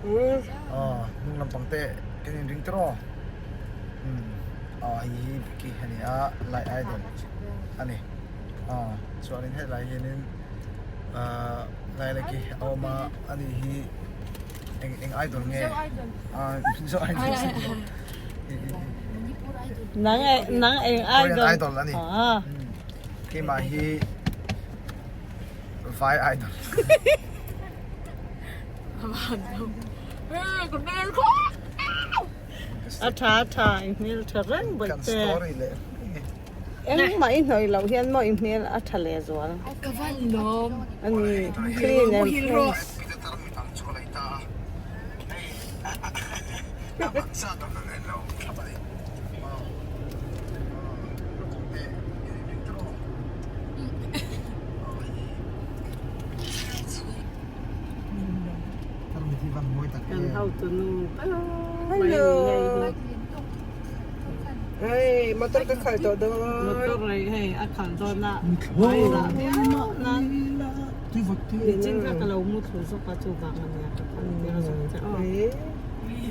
Aw hnung lampang te kan in ring tawh umm aw hei hi Vicky a ni a lai idol a ni aw chuanin hetlai hianin ahh Lailaki a awm a ani hi eng eng idol nge ah Mizo idol Nang nang eng idol Korean idol a ni keimah hi Vai idol. A tha a tha i hmel tha reng bawih che. Engmah i hnawih loh hian maw i hmel a tha leh zual. Ka van lawm. A ni clean and fresh. Kan hotunu ber mai a ni hei hi. Hei motor ka khalh tawh dawn. Motor rei hei a khalh dawn a mai lah viau nan nichin kha ka lo mu thlu zawk a chuvang a nia ka khalh tir zawk che aw.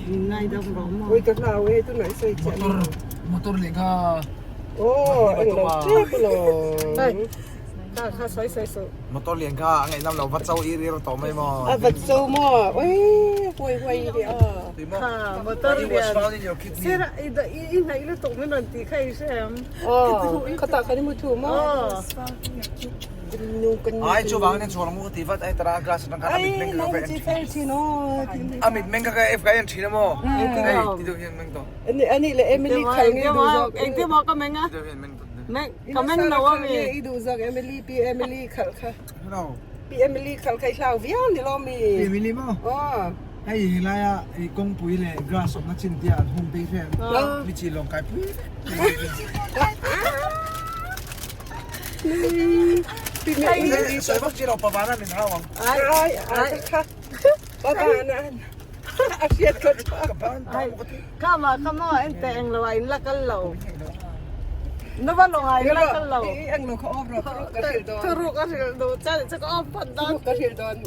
Min ngaidam rawh maw. Ui ka hlau e tunah i sawi chiah lo. Motor leh kha. Aw englo tep alawm. Hei kha kha sawi sawi suh. Motor lian kha a ngaihnam lo va cho ir ir tawh mai maw. A va cho maw ui huai huai hi a. Kha motor lian sir i i hnaih lutuk min rawn tih kha i hre em. Aw khatah khan i mu thu maw. Ai chuvang hian chhuah ang u ka ti vat ai tara glass atang khan a mitmeng kha ka en thin a mitmeng kha ka en thin a maw hei ti deuh hian meng tawh. Ani leh Emily khal nge duh zawk. Engtin maw ka meng a? Ti deuh hian meng tawh. Meng ka meng lo a mi. I duh zawk Emily pi Emily khal kha. Pi Emily khal kha i hlau viau ni lo mi. Pi Emily maw? Aw. Hei helaia i kawngpui leh grass awmna chin tia an hung te hi hriat mi chi lawng kai pui vek. Sawi vak chi lo pavana min hau ang. Ai ai ai kha pavana a hriat kha tha. Ka ban ta maw ka ti. Kha ma kha maw en teh eng lo ah in la kal lo. Nuva lawng ah in la kal lo. Eng lo kha off rawh thuruk ka hrilh dawn. Thuruk a hrilh duh che ka off phawt dawn. Thuruk ka hrilh dawn.